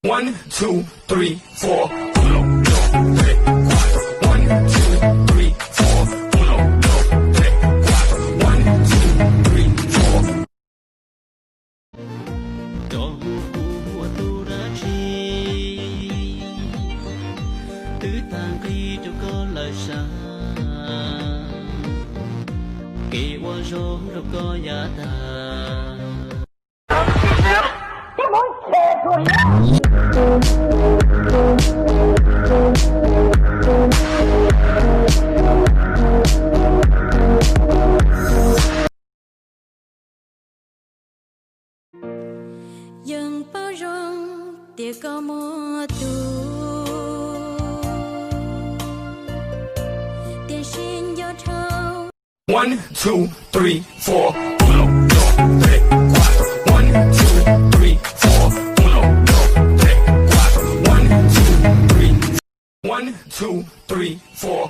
One, two, three, four. Uno, dos, tres, cuatro. One, two, three, four. Uno, dos, tres, cuatro. One, two, three, four. Cov hu kuv ua tus dab tsi twb tag nqi rau koj lawm sas, kev ua zoo rau koj yav tag. Yeej paub zoo tias koj muaj tus, tiam sis nco dhau. One, two, three, four. Uno, dos, tres, cuatro. One, two, three, four. Uno, dos, tres, cuatro. One, two, three. One, two, three, four.